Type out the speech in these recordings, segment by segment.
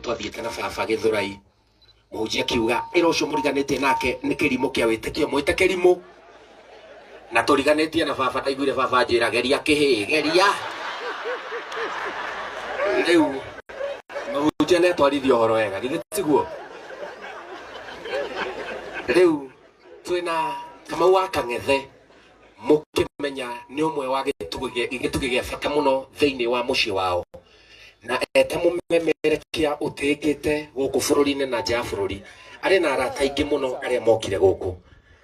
Twathiĩte na baba Gĩthũrai, mũhunjia akiuga ĩra ũcio mũriganĩtie nake nĩ kĩrimũ kĩa wĩtĩkio, mwĩte kĩrimũ. Na tũriganĩtie na baba, ndaiguire baba anjĩra geria kĩhĩĩ, geria. Rĩu mũhunjia nĩ atwarithia ũhoro wega, githĩ tiguo? Rĩu twĩna Kamau wa Kang'ethe, mũkĩmenya nĩ ũmwe wa gĩtugĩ gĩa bata mũno thĩinĩ wa mũciĩ wao, na eta mũmemerekia ũtĩĩkĩte gũkũ bũrũri-inĩ na nja ya bũrũri. Arĩ na arata aingĩ mũno arĩa mokire gũkũ,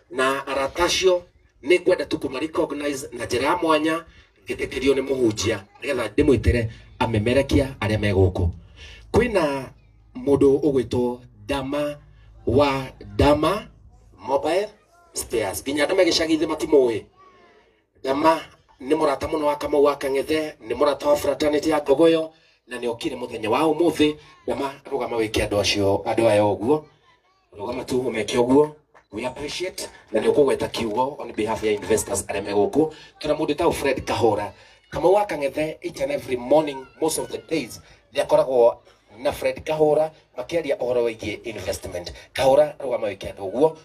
na arata acio nĩ ngwenda tu kũma recognize na njĩra ya mwanya, ngĩtĩkĩrio nĩ mũhunjia nĩgetha ndĩmwĩtĩre amemerekia arĩa me gũkũ. Kwĩna mũndũ ũgwĩtwo Dama wa Dama Mobile Spares, nginya andũ me gĩcagi-inĩ matimũĩ. Dama nĩ mũrata mũno wa Kamau wa Kang'ethe, nĩ mũrata wa fraternity ya Ngogoyo, na nĩ okire mũthenya wa ũmũthĩ. Dama, rũgama wĩke andũ acio, andũ aya ũguo, rũgama tu ũmeke ũguo. We appreciate, na nĩ ũkũgweta kiugo on behalf ya investors arĩa me gũkũ. Tuna mũndũ wĩtagwo Fred Kahora. Kamau wa Kang'ethe each and every morning, most of the days, nĩ akoragwo na Fred Kahora makĩaria ũhoro wĩgiĩ investment. Kahora, rũgama wĩke andũ ũguo.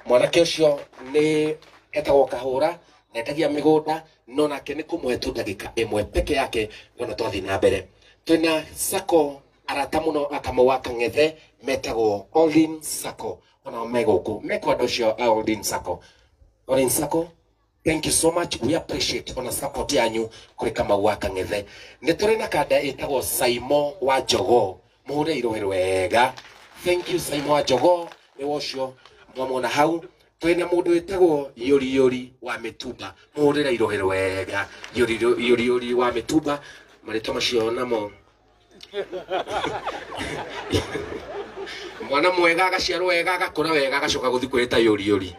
Mwanake ũcio nĩ etagwo Kahũra, nendagia mĩgũnda, no nake nĩ kũmũhe tu ndagĩka ĩmwe peke yake wona twathiĩ na mbere. Twĩna sacco arata mũno a Kamau wa Kang'ethe metagwo Olin Sacco, onao me gũkũ mekwo andũ acio a Olin Sacco. Olin Sacco, thank you so much, we appreciate ona support yanyu kũrĩ Kamau wa Kang'ethe. Nĩ tũrĩ na kanda ĩtagwo Saimo wa Jogoo, mũhũre irũhĩ wega. Thank you, Saimo wa Jogoo, nĩ ũcio mwamwona hau. Twĩna mũndũ wĩtagwo Yũri Yũri wa Mĩtumba, mũhũrĩre irũhĩ wega. Yũri Yũri Yũri wa Mĩtumba, marĩtwa macio namo, mwana mwega agaciarwo wega, agakũra wega, agacoka gũthiĩ kwĩta Yũri Yũri.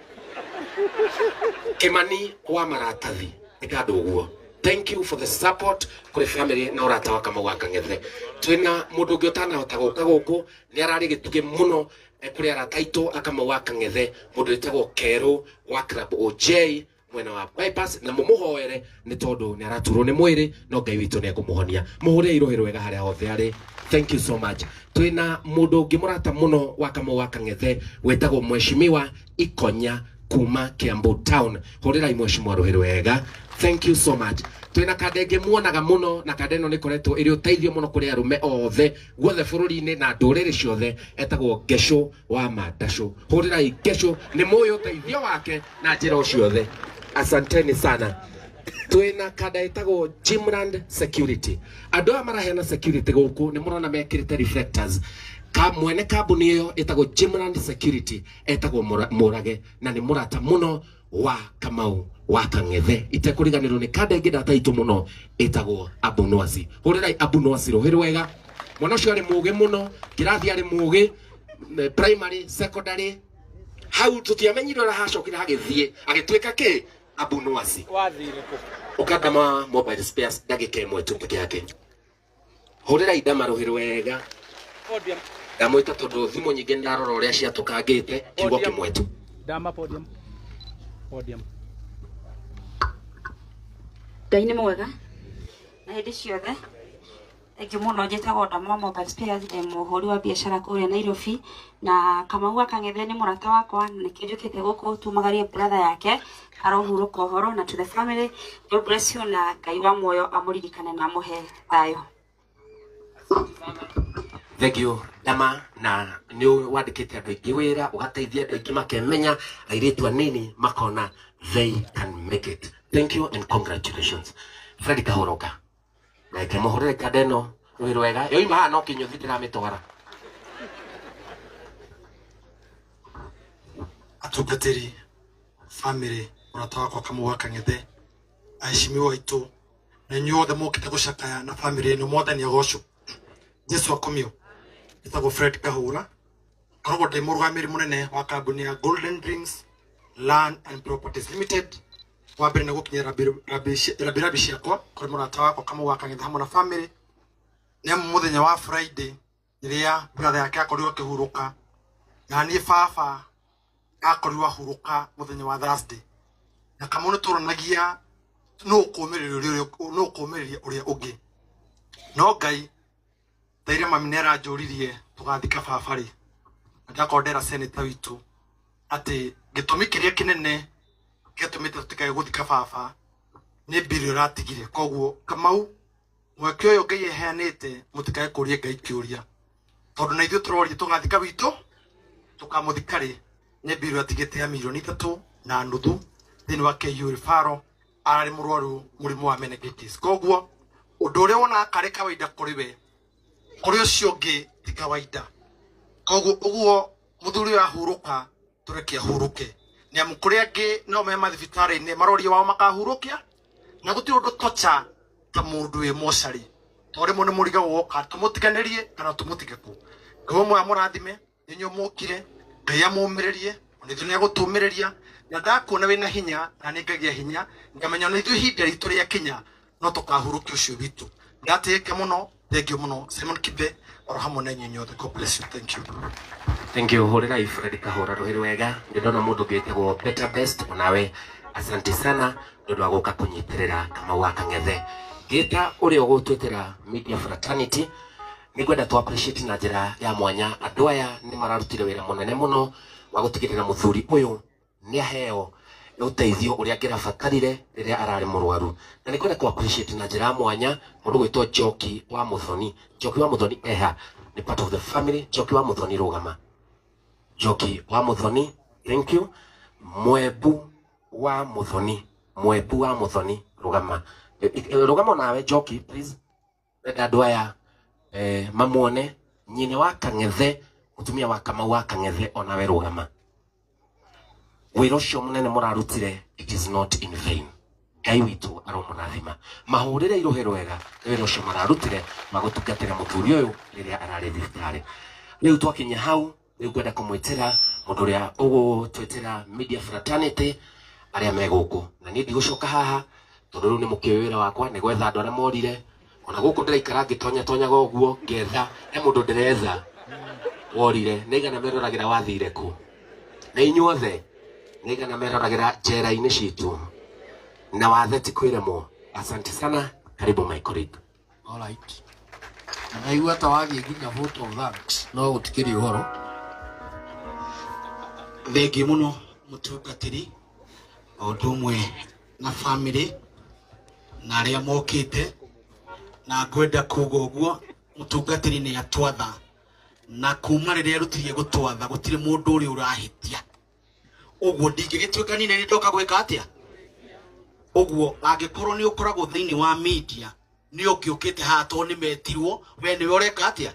Kĩmani wa Maratathi, nĩ kandũ ũguo. Thank you for the support kũrĩ family na ũrata wa Kamau wa Kang'ethe. Twĩna mũndũ ũngĩ ũtanahota gũka gũkũ, nĩ ararĩ gĩtugĩ mũno kũrĩ arata aitũ a Kamau wa Kang'ethe, mũndũ wĩtagwo Kerũ wa Club OJ mwena wa bypass, na mũmũhoere nĩ tondũ nĩ araturwo nĩ mwĩrĩ, no Ngai witũ nĩ ekũmũhonia. Mũhũre irũhĩ rwega harĩa hothe arĩ. Thank you so much. Twĩna mũndũ ũngĩ mũrata mũno wa Kamau wa Kang'ethe wĩtagwo Mheshimiwa Ikonya kuma Kiambu town, hũrĩrai mheshimiwa rũhĩ rwega. Thank you so much. Twĩna kanda ĩngĩ muonaga mũno, na kanda ĩno nĩ ĩkoretwo ĩrĩ ũteithio mũno kũrĩ arũme othe guothe bũrũri-inĩ na ndũrĩrĩ ciothe, etagwo Ngecũ wa Mandacũ. Hũrĩrai Ngecũ, nĩ mũĩ ũteithio wake na njĩra o ciothe. Asanteni sana. Twĩna kanda ĩtagwo Jimland Security. Andũ aya maraheana security gũkũ, nĩ mũrona mekĩrĩte reflectors. Ka mwene kambuni ĩyo ĩtagwo Jimland Security etagwo Mũrage, na nĩ mũrata mũno wa Kamau wa Kang'ethe. Itekũriganĩrwo nĩ kanda ĩngĩ ndata itũ mũno ĩtagwo Abunwasi. Hũrĩrai Abunwasi rũhĩ rwega. Mwana ũcio arĩ mũgĩ mũno, kĩrathi arĩ mũgĩ, primary, secondary, hau tũtiamenyire ũrĩa hacokire hagĩthiĩ, agĩtuĩka kĩ Abunwasi. Wathire kũ? Ũkandama Mobile Spares, ndagĩka ĩmwe tu peke yake. Hũrĩrai Ndama rũhĩ rwega. Podium. Ndamwĩta tondũ thimũ nyingĩ ndarora ũrĩa ciatũkangĩte, kiugo Podium. kĩmwe tu. Dama, podium. Podium. Ngai nĩ mwega na hĩndĩ ciothe. Thengiũ mũno. Njĩtagwo Ndama Mobile Spares, ndĩ mũhũri wa biacara kũrĩa Nairobi, na Kamau wa Kang'ethe nĩ mũrata wakwa, na nĩkĩo njũkĩte gũkũ tumagarie brother yake arohurũka ũhoro. Na to the family, God bless you, na Ngai wa muoyo amũririkane na amũhe thayũ. Thank you, Dama, na nĩ wandĩkĩte andũ aingĩ wĩra, ũgateithia andũ aingĩ makemenya, airĩtu anini makona they can make it. Thank you and congratulations. Fred Kahũrũka, na mũhũrĩre kanda ĩno rũĩ rwega, yoima haha no kĩnyũthi ndĩramĩtwara. Atungatĩri, family, mũrata wakwa Kamau wa Kang'ethe, aheshimiwa aitũ na inyuĩ othe mokĩte gũcakaya na family ĩno, Mwathani agocwo, Jesu akomio. Ĩtagwo Fred Kahũra, ngoragwo ndĩ mũrũgamĩrĩri mũnene wa kambuni ya Golden Dreams Land and Properties Limited. Wa mbere nĩ gũkinyia rambirambi ciakwa kũrĩ mũrata wakwa Kamau wa Kang'ethe hamwe na family, nĩ amu mũthenya wa Friday rĩrĩa brother yake akorirwo akĩhurũka, na niĩ baba akorirwo ahurũka mũthenya wa Thursday, na Kamau nĩ tũranagia nũ ũkũmĩrĩria ũrĩa ũngĩ, no Ngai. Thaire mami nĩ aranjũririe tũgathika baba rĩ, na ndakorwo ndera seneta witũ atĩ gĩtũmi kĩrĩa kĩnene gĩatũmĩte tũtikae gũthika baba nĩ mbirũ ĩratigire. Koguo Kamau, mweke ũyũ Ngai eheanĩte, mũtikae kũria Ngai kĩũria, tondũ na ithuĩ tũroria tũgathika witũ tũkamũthika rĩ, nĩ mbirũ atigĩte ya 3.5 million thĩinĩ wa KU Referral. Ararĩ mũrwaru mũrimũ wa meningitis. Koguo ũndũ ũrĩa wonaga karĩ kawaida kũrĩ we, kũrĩ ũcio ũngĩ ti kawaida. Koguo ũguo mũthuri ũyũ ahurũka, tũreke ahurũke, nĩ amu kũrĩ angĩ no me mathibitarĩ-inĩ maroria wao makahurũkia, na gũtirĩ ũndũ tocha ta mũndũ wĩ mocarĩ, tondũ rĩmwe nĩ mũrigagwo woka tũmũtiganĩrie kana tũmũtige kũ. Ngai ũmwe amũrathime inyuĩ mũkire, Ngai amũmĩrĩrie, ona ithuĩ nĩ agũtũmĩrĩria, na ndakuona wĩna hinya na nĩ ngagĩa hinya, ngamenya ona ithuĩ ihinda ritũ rĩakinya no tũkahurũkia ũcio witũ. Ndatĩĩka mũno, thank you mũno Simon Kibe, oro hamwe na inyuĩ inyuothe. God bless you, thank you. Thank you. Hũrĩrai Fred Kahũra rũhĩ rwega. Nĩ ndona mũndũ ũngĩ wĩtagwo Better Best, onawe asante sana nĩ ũndũ wa gũka kũnyitĩrĩra Kamau wa Kang'ethe. Ngĩta ũrĩa ũgũtwĩtĩra media fraternity, nĩ ngwenda tũ appreciate na njĩra ya mwanya andũ aya nĩ mararutire wĩra mũnene mũno wa gũtigĩrĩra mũthuri ũyũ nĩ aheo ũteithio ũrĩa angĩrabatarire rĩrĩa ararĩ mũrwaru. Na nĩ ngwenda kũ appreciate na njĩra ya mwanya mũndũ gwĩtwo Njoki wa Mũthoni. Njoki wa Mũthoni eha nĩ part of the family. Njoki wa Mũthoni, rũgama. Njoki wa Mũthoni, thank you. Mwembu wa Mũthoni, Mwembu wa Mũthoni, rũgama. Rũgama onawe Njoki, please. Ndĩrenda andũ aya mamuone. Nyina wa Kang'ethe, mũtumia wa Kamau wa Kang'ethe, onawe rũgama. Wĩra ũcio mũnene mũrarutire, it is not in vain. Ngai witũ aromũrathima. Mahũrĩre irũhĩ rwega nĩ wĩra ũcio mararutire wa gũtungatĩra mũthuri ũyũ rĩrĩa ararĩ thibitarĩ. Rĩu twakinya hau, rĩu ngwenda kũmwĩtĩra mũndũ ũrĩa ũgũtwĩtĩra media fraternity arĩa me gũkũ, na niĩ ndigũcoka haha tondũ rĩu nĩ mũkĩũĩ wĩra wakwa nĩ gwetha andũ arĩa morire. Ona gũkũ ndĩraikara ngĩtonya tonyaga ũguo ngetha, he mũndũ ndĩretha worire. Nĩ igana meroragĩra wathire kũ, na inyuothe nĩ igana meroragĩra njera-inĩ citũ na wathe ti kwĩremwo. Asante sana, karibu my colleague. Alright. Na ndaigua ta wathiĩ nginya vote of thanks, no gũtikĩrĩ ũhoro. Thengiũ mũno mũtungatĩri, o ũndũ ũmwe na family na arĩa mokĩte, na ngwenda kuga ũguo mũtungatĩri nĩ atwatha, na kuma rĩrĩa arutirie gũtwatha gũtirĩ mũndũ ũrĩa ũrahĩtia. Ũguo ndingĩgĩtuĩka niĩ nĩ ndoka gwĩka atĩa. Ũguo angĩkorwo nĩ ũkoragwo thĩinĩ wa media, nĩ ũngĩũkĩte haha tondũ nĩ metirwo, we nĩwe ũreka atĩa.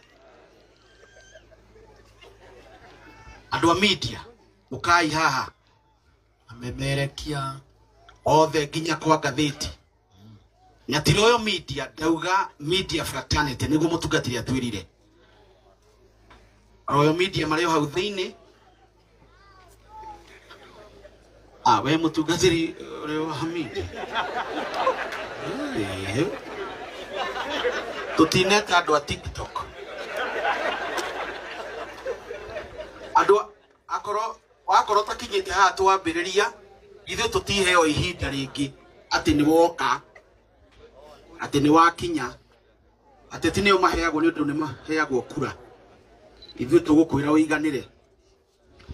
Andũ a media ũkai haha. Amemerekia othe nginya kwa ngathĩti na ti Royal Media, ndauga media fraternity nĩguo mũtungatĩri atwĩrire. Royal Media marĩ o hau thĩinĩ. Ah, we mũtungatĩri ũrĩ wa media. Eh. Tũtineta andũ a TikTok. Andũ akorwo wakorwo takinyĩte haha twambĩrĩria, ithuĩ tũtiheo ihinda rĩngĩ atĩ nĩ woka, atĩ nĩ wakinya, ateti nĩo maheagwo nĩ ũndũ nĩ maheagwo kura. Ithuĩ tũgũkwĩra ũiganĩre.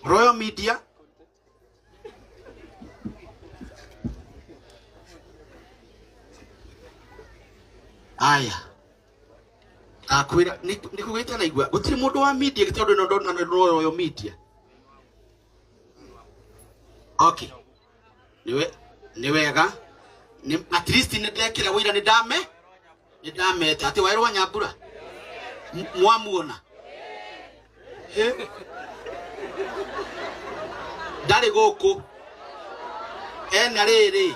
Royal Media. Aya, akwĩra nĩ kũgĩte na igua gũtirĩ mũndũ wa media tondũ ĩno ndona nĩ Royal Media. Okay, nĩ wega. Nĩ at least nĩ ndekĩra wĩra, nĩ ndame nĩ ndameta atĩ waerwo Nyambura mwamuona. Hĩ? Ndarĩ gũkũ ena rĩrĩ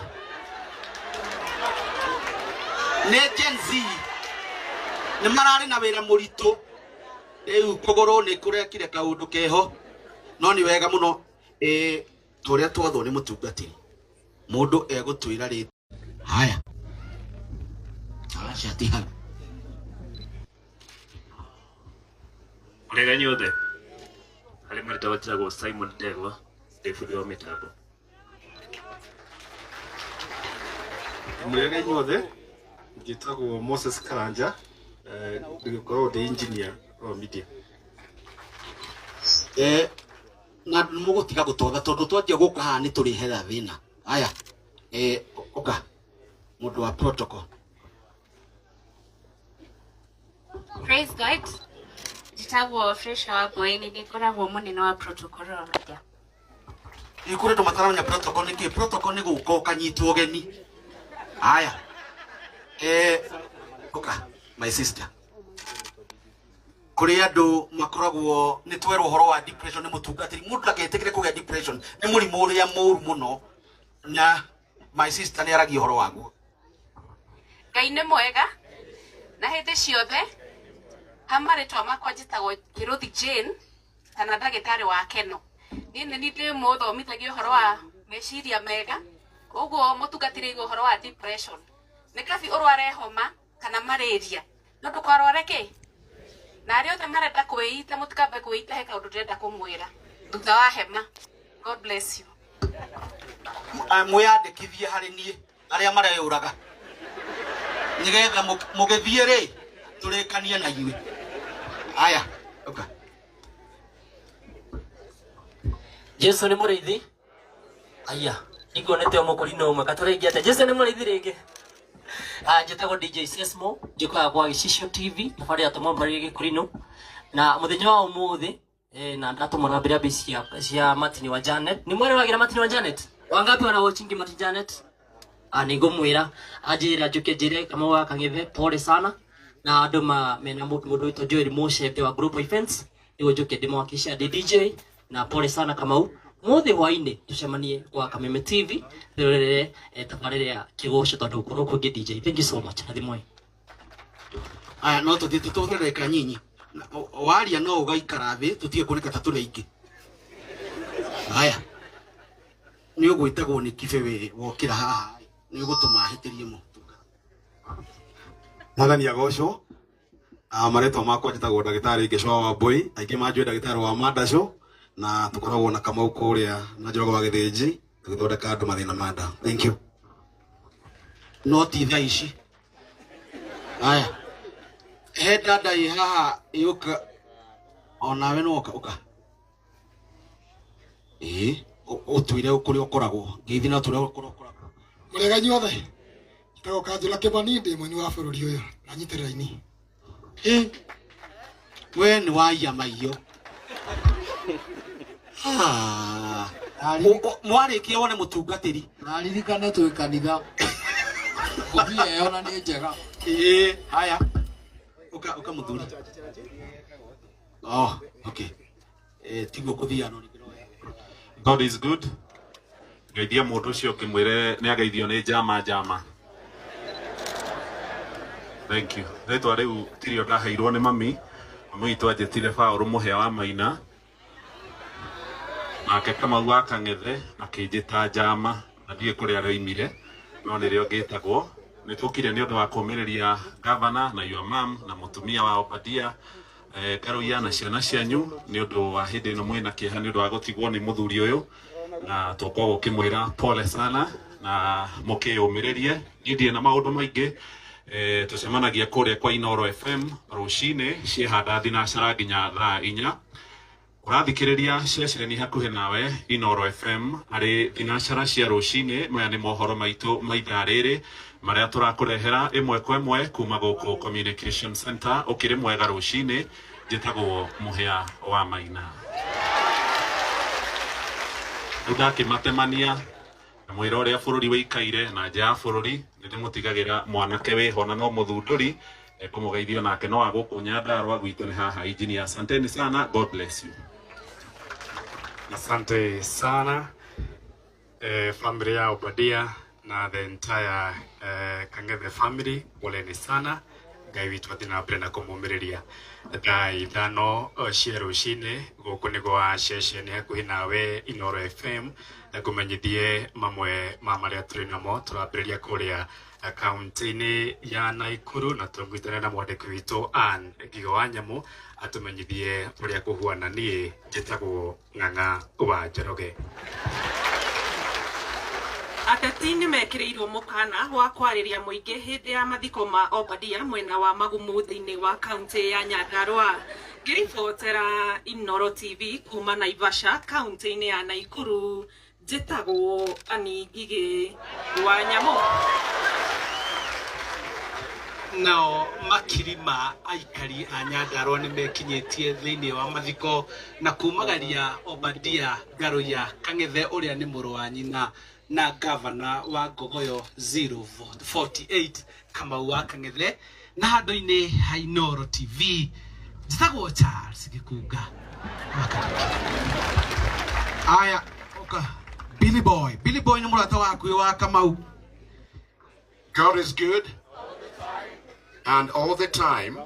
nĩ Gen Z, nĩ mararĩ na wĩra mũritũ. Rĩu kũgũrũ nĩ kũrekire kaũndũ keho, no nĩ wega mũno. Ĩ tũrĩa twathwo nĩ mũtungatĩri, mũndũ egũtwĩra rĩ haya aca ti hau. Mũrĩega inyuothe. Harĩ marĩtwa njĩtagwo Simon Ndegwa, ndĩ bundi wa mĩtambo. Mũrĩega inyuothe, njĩtagwo Moses Karanja. Ngĩkorwo ndĩ engineer Royal Media. Na mũgũtiga gũtotha tondũ twanjia gũka haha nĩ tũrĩhetha thĩna. Aya, ũka mũndũ wa protocol. Praise God. Njĩtagwo Fresha wa Boeni, nĩ ngoragwo mũnene wa protocol Royal Media. Ĩ kũrĩ andũ mataramenya protocol nĩ kĩ? Protocol nĩ gũka ũkanyitwo ũgeni. Aya, ũka my sister. Kũrĩ andũ makoragwo nĩ twerwo ũhoro wa depression nĩ mũtungatĩri. Mũndũ ndagetĩkĩre kũgĩa depression, nĩ mũrimũ ũrĩa mũũru mũno, na my sister nĩ aragia ũhoro waguo. Ngai nĩ mwega na hĩndĩ ciothe. Ha marĩtwa makwa njĩtagwo Kĩrũthi Jane kana ndagĩtarĩ wa Keno. Niĩ nĩ niĩ ndĩmũthomithagia ũhoro wa meciria mega, koguo mũtungatĩri aigua ũhoro wa depression. Nĩ kabi ũrware homa kana malaria, no ndũkarware kĩ? Na arĩa othe marenda kwĩita mũtikambe kwĩita, he kaũndũ ndĩrenda kũmwĩra thutha wa hema. God bless you. Mwĩyandĩkithie harĩ niĩ arĩa mareyũraga, nĩgetha mũgĩthiĩ rĩ tũrĩkanie na inyuĩ. Aya, ũka. Jesu nĩ mũrĩithi. Aya, nikuonete o mũkũrinũ ũmwe katũrĩngi atĩa. Jesu nĩ mũrĩithi rĩngĩ. Njĩtagwo DJ Sesmo, njũkaga gwa Gĩcicio TV, thabarĩ ya tũmwe mbarĩ gĩkũrinũ. Na mũthenya wa ũmũthĩ, na ndatũmwo na mbere cia Martin wa Janet. Nĩ mweroragĩra Martin wa Janet? Wangapi wana watching Martin Janet? Nĩngũmwĩra anjĩra njũke njĩre Kamau wa Kang'ethe pole sana, na andũ mena mũndũ wĩtwo Joel Mũcembe wa Global Events, nĩguo njũke ndĩmwakica ndĩ DJ, na pole sana Kamau. Mũthĩ hwainĩ tũcemanie gwa Kameme TV twĩrorere tabarĩra ya kĩgoco tondũ gũkorwo kũngĩ DJ. Thank you so much. Rathimoi. Aya, no tũthiĩ tũtũhũthĩre ndagĩka nyinyi. Waria no ũgaikara thĩ tũtige kuoneka ta tũrĩ aingĩ. Aya, nĩ ũgwĩtagwo nĩ kibe we wokĩra haha, nĩ ũgũtũma ahĩtĩrie mũtunga. Mwathani agocwo. Marĩtwa makwa njĩtagwo ndagĩtarĩ Ngĩcũa wa Mbũi, aingĩ manjũĩ ndagĩtarĩ wa Mandacũ, na tũkoragwo na Kamau kũrĩa na Njoroge wa Gĩthĩnji tũgĩthondeka andũ mathĩna ma nda. Thank you. No ti thaa ici. Aya, he dada ĩ haha yũka, onawe no ũka, ũka. Ĩ, ũtwĩre kũrĩa ũkoragwo, ngeithi na ũtwĩre kũrĩa ũkoragwo. Mũrĩega inyuothe. Njĩtagwo Kanjũra Kĩmani, ndĩ mũini wa bũrũri ũyũ, na nyitĩrĩra ini. Ĩ, we nĩ waiya maiyo. Mwarĩkia wone mũtungatĩri. Naririkane twĩ kanitha. Ngũbia ĩyo na nĩ njega. Ĩ, haya. Ũka, ũka mũthuri. Oh, okay. Tiguo kũthiaga no rĩngĩ no wega. God is good. Ngeithia mũndũ ũcio ũkĩmwĩre nĩ ageithio nĩ njama njama. Thank you. Rĩtwa rĩu tirio ndaheirwo nĩ mami. Mami witũ anjĩtire Paũlũ Mũhĩa wa Maina. Nake Kamau wa Kang'ethe akĩnjĩta njama, na ndiũĩ kũrĩa rĩoimire, no nĩrĩo ngĩtagwo. Nĩ tũkire nĩ ũndũ wa kũũmĩrĩria gavana na your mom na mũtumia wa Obadia, Karuiya na ciana cianyu nĩ ũndũ wa hĩndĩ ĩno mwĩna kĩeha nĩ ũndũ wa gũtigwo nĩ mũthuri ũyũ, na tũkoragwo ũkĩmwĩra pole sana na mũkĩyũmĩrĩrie. Niĩ ndirĩ na maũndũ maingĩ. Tũcemanagia kũrĩa kwa Inooro FM rũcinĩ ciĩhanda thinacara nginya thaa 4. Ũrathikĩrĩria ceceni hakuhĩ nawe Inooro FM arĩ thinacara cia rũcinĩ. Maya nĩ mohoro maitũ ma ithaa rĩrĩ marĩa tũrakũrehera ĩmwe kwa ĩmwe kuma gũkũ Communication Center. Ũkĩrĩ mwega rũcinĩ, njĩtagwo Mũhĩa wa Maina. Rĩu ndakĩmatemania na mwĩra ũrĩa bũrũri wĩikaire na nja ya bũrũri, nĩ ndĩmũtigagĩra mwanake wĩho na no mũthundũri ekũmũgeithio nake no agũkũ Nyandarũa gwitũ nĩ haha engineer. Asanteni sana, God bless you. Asante sana family ya Obadia na the entire Kang'ethe family, poleni sana. Ngai witũ athiĩ na mbere na kũmũmĩrĩria. Thaa 5 cia rũcinĩ gũkũ nĩ gwa ceceni hakuhĩ nawe Inooro FM, na kũmenyithie mamwe ma marĩa tũrĩ namo. Tũrambĩrĩria kũrĩa kaunti-inĩ ya Naikuru na tũngwitane na mwandĩki witũ Ann Ngigo wa Nyamũ atũmenyithie ũrĩa kũhuana. Niĩ njĩtagwo Ng'ang'a wa Njoroge. Ateti nĩ mekĩrĩirwo mũkana wa kwarĩria mũingĩ hĩndĩ ya mathiko ma Obadia mwena wa Magumu thĩinĩ wa kaunti ya Nyandarua. Ngĩribotera Inooro TV kuma Naivasha kaunti-inĩ ya Naikuru, njĩtagwo Annie Ngigĩ wa Nyamũ. Nao makiri ma aikari a Nyandarua nĩ mekinyĩtie thĩinĩ wa mathiko na kumagaria Obadia Ngaruiya Kang'ethe ũrĩa nĩ mũrũ wa nyina na gavana wa Ngogoyo 048 Kamau wa Kang'ethe, na handũ-inĩ ha Inooro TV njĩtagwo Charles Gĩkunga. Aya, oka. Billy Boy. Billy Boy nĩ mũrata waku wa Kamau. God is good and all the time,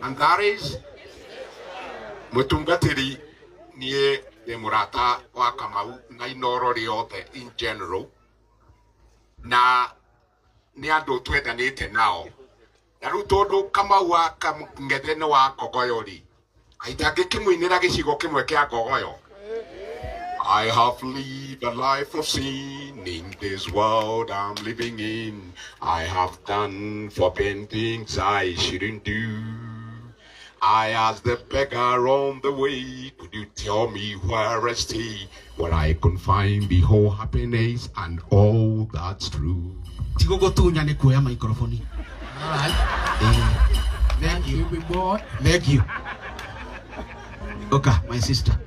and that is mutungatiri nie ndĩ mũrata wa Kamau na Inooro rĩothe in general, na nĩ andũ twendanĩte nao. Na rĩu tondũ Kamau wa Kang'ethe nĩ wa Ngogoyo rĩ, kaitangĩkĩmũinĩra gĩcigo kĩmwe kĩa Ngogoyo. I have lived a life of sin in this world I'm living in. I have done forbidden things I shouldn't do. I asked the beggar on the way, could you tell me where I stay, where I can find the whole happiness and all that's true. Ti gũgũtunya nĩ kuoya microphone. All right. Thank you. Big boy. Thank you. Oka, my sister.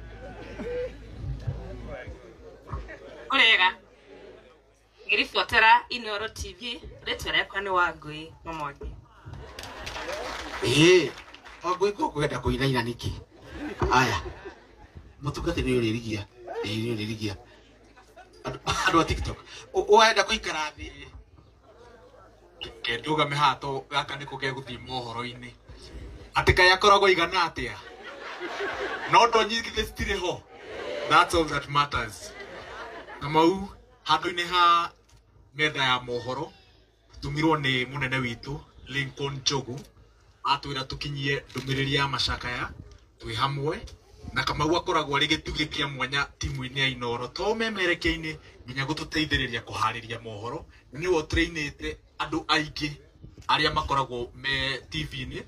Ũrega ngĩribotera Inooro TV, rĩtwa rĩakwa nĩ Wangũi Mamwangi. Ĩĩ, Wangũi ko kwenda kũinaina nĩkĩ? Aya, mũtungatĩri nĩ ũrĩrigia. Ĩĩ, nĩ ũrĩrigia. Andũ a TikTok. Ũrenda kũikara thĩ? Ke ndũgame haha to gaka nĩko gegũthiĩ mohoro-inĩ. Atĩ kaĩ akoragwo aigana atĩa? No ndo nyingĩ citirĩ ho. That's all that matters. Kamau, handũ-inĩ ha metha ya mohoro, tũmirwo nĩ mũnene witũ Lincoln Njogu, atwĩra tũkinyie ndũmĩrĩri ya macakaya twĩ hamwe na Kamau akoragwo arĩ gĩtugĩ kĩa mwanya timu-inĩ ya Inooro to memerekia-inĩ nginya gũtũteithĩrĩria kũharĩria mohoro. Nĩwe ũtrainĩte andũ aingĩ arĩa makoragwo me TV-inĩ,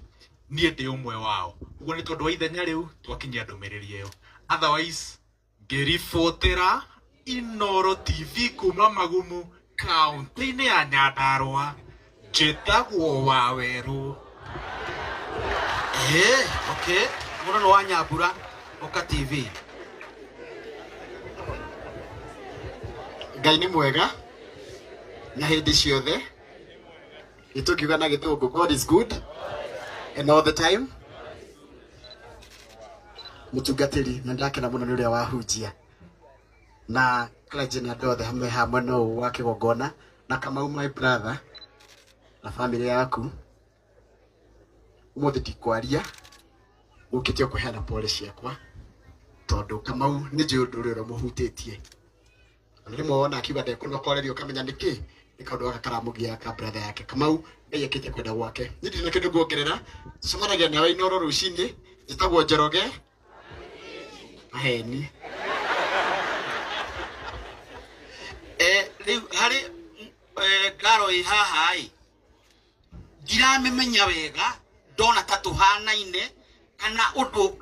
niĩ ndĩ ũmwe wao. Ũguo nĩ tondũ wa ithenya rĩu twakinyia ndũmĩrĩri ĩyo. Otherwise ngĩribotera Inooro TV kuma Magumu kaunti-inĩ ya Nyandarua, njĩtagwo Wawerũ. Okay. Mũndũ nĩ wa Nyambura, Oka TV. Ngai nĩ mwega na hĩndĩ ciothe. Nĩ tũngiuga na gĩthũngũ, God is good and all the time. Mũtungatĩri, na ndakena mũno nĩ ũrĩa wahunjia na clergy na andũ othe me hamwe no ũũ wa kĩgongona na Kamau my brother na family yaku. Ũmũthĩ ndikwaria, ngũkĩte o kũheana pole ciakwa tondũ Kamau nĩ njũĩ ũndũ ũrĩa ũmũhutĩtie. Na rĩmwe wona akiuga ndekũnokoreria ũkamenya nĩkĩ, nĩ kaũndũ gaka karamũgia ka brother yake. Kamau Ngai ekĩte kwenda gwake. Niĩ ndirĩ na kĩndũ nguongerera, tũcemanagia nawe Inooro rũcinĩ. Njĩtagwo Njoroge Maheni. Rĩu harĩ ngaro ĩ haha ĩ, ndiramĩmenya wega, ndona ta tũhanaine kana ũndũ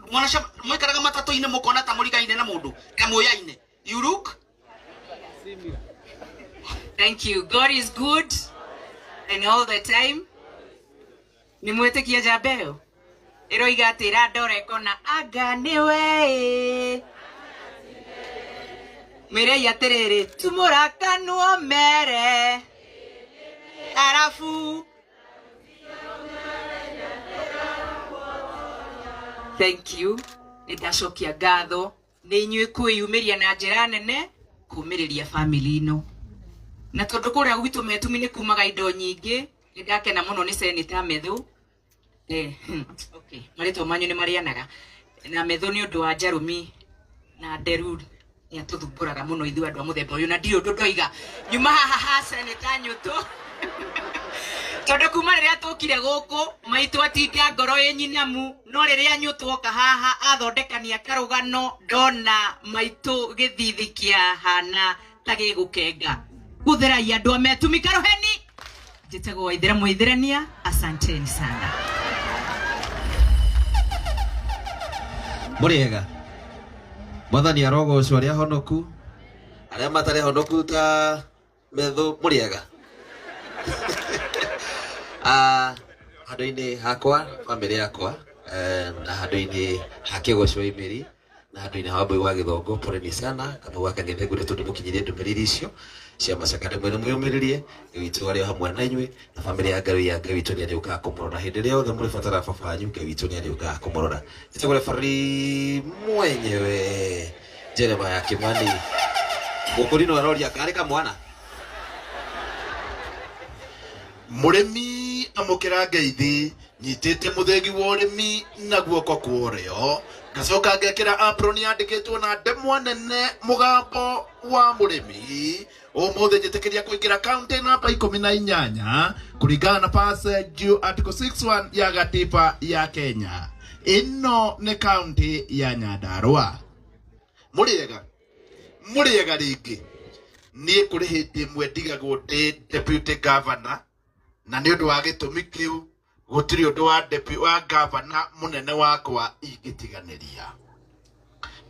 mwaikaraga matatũ-inĩ mũkona ta mũrigaine na mũndũ ta mũyaine. You look. Thank you. God is good and all the time. Nĩ mwĩtĩkia njamba ĩyo ĩroiga atĩ ĩrandora ĩkona anga nĩwe. Mwĩrei atĩrĩrĩ, tumũra kanua mere arabu. Thank you. Nĩ ndacokia ngatho nĩ inyuĩ kwĩyumĩria na njĩra nene kũmĩrĩria family ĩno. Na tondũ kũrĩa gwitũ Metumi nĩ kumaga indo nyingĩ, nĩ ndakena mũno nĩ Senator Methu. Okay. Marĩtwa manyu nĩ marĩanaga. Na Methu nĩ ũndũ wa njarũmi na nderu nĩ atũthumbũraga mũno ithuĩ andũ a mũthemba ũyũ, na ndirĩ ũndũ ndoiga. Nyuma haha ha Senator Nyũtũ. Tondũ kuma rĩrĩa tũkire gũkũ maitũ atinda ngoro ĩ nyinamu, no rĩrĩa Nyũtũ oka haha athondekania karũgano, ndona maitũ gĩthithi kĩahana ta gĩgũkenga. Gutherai andu a metumi karuheni. Njĩtagwo Waithera Mũithĩrania, asanteni sana. Mũrĩega. Mwathani arogocwo arĩa honoku, arĩa matarĩ honoku ta metho mũrĩega. Handũ-inĩ hakwa, bamĩrĩ yakwa, na handũ-inĩ ha Kĩgoco Imĩri, na handũ-inĩ ha Wambui wa Gĩthongo, poleni sana, Kamau wa Kang'ethe ngwĩre tondũ mũkinyirie ndũmĩrĩri icio cia macakane mwene mwĩyũmĩrĩrie, Ngai witũ arĩ o hamwe na inyuĩ, na bamĩrĩ ya Ngai ya Ngai witũ nĩ arĩũkaga kũmũrora hĩndĩ ĩrĩa yothe mũrĩbatara baba wanyu, Ngai witũ nĩ arĩũkaga kũmũrora. Njĩtagwo referee mwenyewe Jeremiah Kimani. Mũkũrinũ aroria karĩ kamwana. Mũrĩmi amũkĩra ngeithi nyitĩte mũthĩgi wa ũrĩmi na guoko kwa ũrĩo ngacoka ngekĩra apron yandĩkĩtwo na ndemwa nene mũgambo wa mũrĩmi. Ũmũthĩ njĩtĩkĩria kũingĩra kaunti namba 18 kũringana na Passage Article 61 ya gatiba ya Kenya. Ĩno nĩ kaunti ya Nyandarua. Mũrĩega, mũrĩega rĩngĩ. Niĩ kũrĩ hĩndĩ ĩmwe ndigagwo ndĩ deputy governor, na nĩ ũndũ wa gĩtũmi kĩu gũtirĩ ũndũ wa deputy wa governor mũnene wakwa ingĩtiganĩria.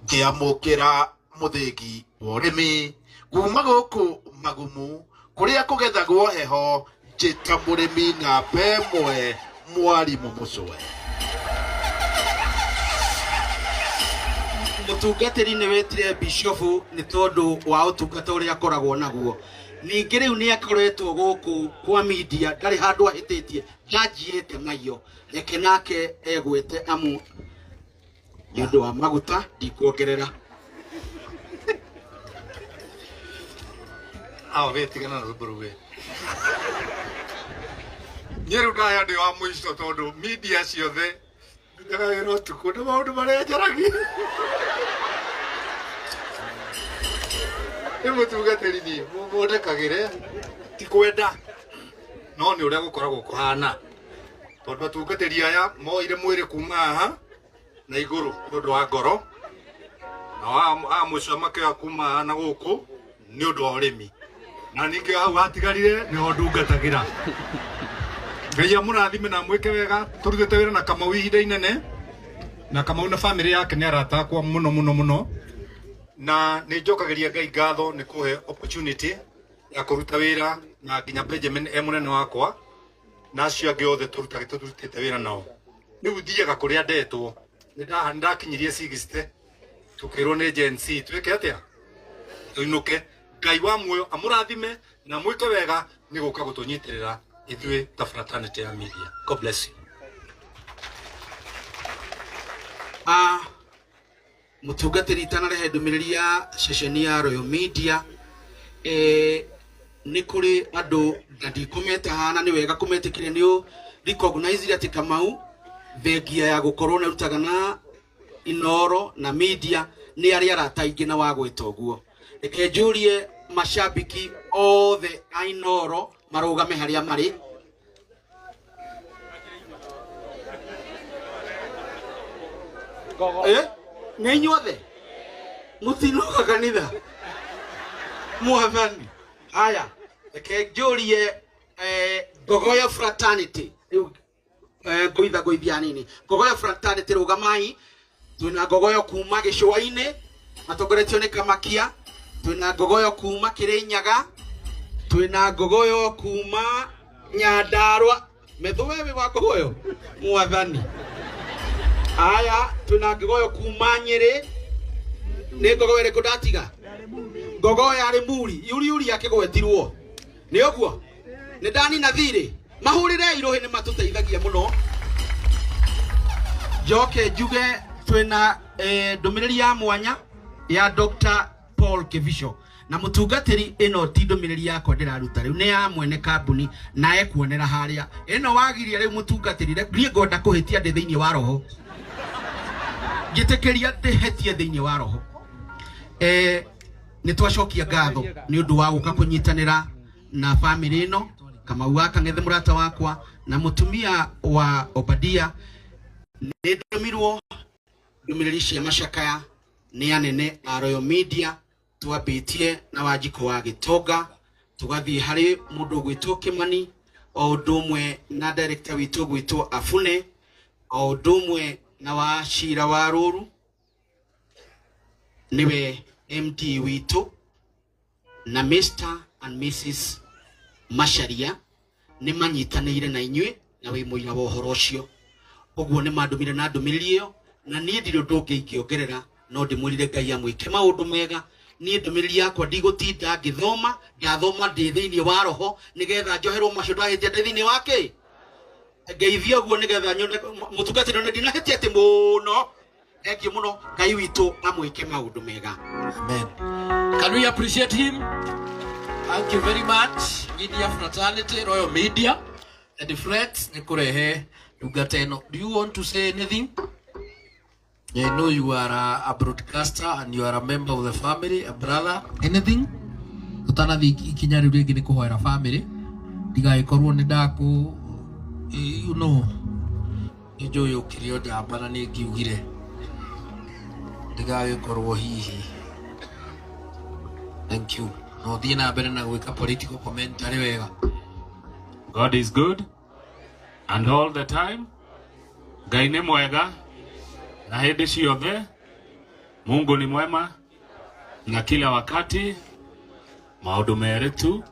Ngĩamũkĩra mũthĩgi wa ũrĩmi kuma gũkũ Magumu kũrĩa kũgethagwo heho, njĩta mũrĩmi namba ĩmwe mwarimũ Mũcwe. Mũtungatĩri nĩ wetire bishofu nĩ tondũ wa ũtungata ũrĩa akoragwo naguo. Ningĩ rĩu nĩ akoretwo gũkũ kwa media, ndarĩ handũ ahĩtĩtie, ndanjiĩte maiyo. Reke nake egwete amu nĩ ũndũ wa maguta ndikuongerera. Awa wetigana na rwĩmbo rũu we. Niĩ rĩu ndaya ndĩ wa mũico tondũ media ciothe ndutaga wĩra ũtukũ na maũndũ marĩa njaragia. Nĩ mũtungatĩri niĩ, mũndekagĩre, ti kwenda, no nĩ ũrĩa gũkoragwo kũhana. Tondũ atungatĩri aya moire mwĩrĩ kuma haha na igũrũ nĩ ũndũ wa ngoro, na aya mũico makĩoya kuma haha na gũkũ nĩ ũndũ wa ũrĩmi. Na ningĩ hau hatigarire nĩho ndungatagĩra. Ngai amũrathime na amwĩke wega. Tũrutĩte wĩra na Kamau ihinda inene, na Kamau na bamĩrĩ yake nĩ arata akwa mũno mũno mũno, na nĩ njokagĩria Ngai ngatho nĩ kũhe opportunity ya kũruta wĩra na nginya Benjamin e mũnene wakwa na acio angĩ othe tũrutĩte wĩra nao. Rĩu thiaga kũrĩa ndetwo, nĩ ndakinyirie 60, tũkĩrwo nĩ Gen Z twĩke atĩa, tũinũke. Ngai wa muoyo amũrathime na mwĩke wega nĩ gũka gũtũnyitĩrĩra ithuĩ ta fraternity ya media. God bless you. Mũtungatĩri itanarehe ndũmĩrĩri ya ceceni ya Royal Media, nĩ kũrĩ andũ na ndikũmeta haha na nĩ wega kũmetĩkĩria nĩ ũ recognize atĩ Kamau thengia ya gũkorwo nĩ arutaga na Inoro na media nĩ arĩ arata aingĩ na wa gwĩta ũguo. Reke njũrie mashabiki othe a Inoro marũgame harĩa marĩ. Nĩ inyuothe mũtinoka kanitha mwathani. Haya, reke njũrie Ngogoyo fraternity rĩu, ngũitha ngũithia nini. Ngogoyo fraternity rũgamai. Twĩna Ngogoyo kuma gĩcũa-inĩ matongoretio nĩ Kamakia, twĩna Ngogoyo kuma Kĩrĩnyaga, twĩna Ngogoyo kuma Nyandarua. Metho wewe wa Ngogoyo mwathani. Aya, twĩna Ngogoyo kuma Nyĩrĩ. Nĩ Ngogoyo ĩrĩkũ ndatiga? Ngogoyo ya Limuri, yuri yuri akĩgwetirwo. Nĩ ũguo? Nĩ ndanina thirĩ. Mahũrĩre irũhĩ nĩ matũteithagia mũno. Njoke njuge twĩna ndũmĩrĩri ya mwanya ya Dr. Paul Kibicho. Na mũtungatĩri, ĩno ti ndũmĩrĩri yakwa ndĩraruta rĩu, nĩ ya mwene kambuni na ekuonera harĩa. Ĩno wagiria rĩu mũtungatĩri, niĩ ngwenda kũhĩtia ndĩ thĩinĩ wa roho. Njĩtĩkĩria ndĩhĩtie thĩinĩ wa roho. Nĩ twacokia ngatho nĩ ũndũ wa gũka kũnyitanĩra na bamĩrĩ ĩno, Kamau wa Kang'ethe mũrata wakwa na mũtumia wa Obadia. Nĩ ndũmirwo ndũmĩrĩri cia macakaya nĩ anene a Royal Media, twambĩtie na Wanjikũ wa Gĩtonga, Tũgathiĩ harĩ mũndũ ũgwĩtwo Kĩmani, o ũndũ ũmwe na director witũ ũgwĩtwo Afune, o ũndũ ũmwe na wa Cira wa Rũru, nĩwe MD witũ, na Mr and Mrs Macharia nĩ manyitanĩire na inyuĩ na wĩ mũira wa ũhoro ũcio. Ũguo nĩ mandũmire na ndũmĩrĩri ĩyo, na niĩ ndirĩ ũndũ ũngĩ ingĩongerera, no ndĩmwĩrire Ngai amwĩke maũndũ mega. Niĩ ndũmĩrĩri yakwa ndigũtinda ngĩthoma, ndathoma ndĩ thĩinĩ wa roho nĩgetha njoherwo macio ndahĩtia ndĩ thĩinĩ wa kĩ ngeithia ũguo nĩgetha nyone mũtungatĩri one ndinahĩtia atĩ mũno. Thengiũ mũno, Ngai witũ amwĩke maũndũ mega. Amen. Can we appreciate him? Thank you very much. Media fraternity, Royal Media and friends, nĩ kũrehe ndungata ĩno. Do you want to say anything? I know you are a broadcaster and you are a member of the family, a brother. Anything? Tũtanathiĩ ikinya rĩu rĩngĩ nĩ kũhoera family, ndigagĩkorwo nĩ ndakũ, you know, nĩ njũĩ ũkĩrĩ o njamba na nĩ ngiugire ndigagĩkorwo hihi. Thank you. No thiĩ na mbere na gwĩka political commentary wega. God is good and all the time. Ngai nĩ mwega na hĩndĩ ciothe. Mungu ni mwema na kila wakati. Maũndũ merĩ tu,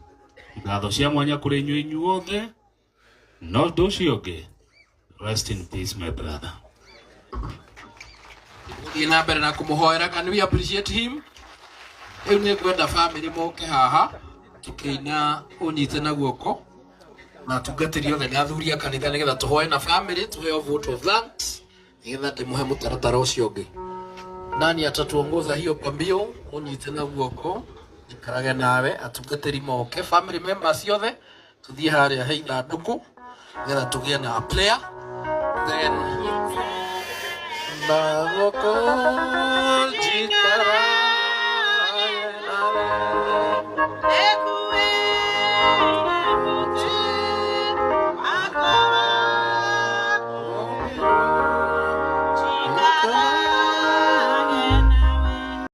ngatho cia mwanya kũrĩ inyuĩ inyuothe, no ũndũ ũcio ũngĩ, rest in peace, my brother. Thiĩ na mbere na kũmũhoera. Can we appreciate him? Rĩu nĩ ngwenda family moke haha tũkĩina ũnyite na guoko na atungatĩri othe na athuri a kanitha nĩgetha tũhoe na family, tũheo vote of thanks nĩgetha ndĩmũhe mũtaratara ũcio ũngĩ. Nani atatuongoza hiyo pambio? Ũnyite na guoko njikarage nawe, atungatĩri moke, family members othe tuthiĩ harĩa he ithandũkũ nĩgetha tũgĩe na a prayer, then na guoko njikarage.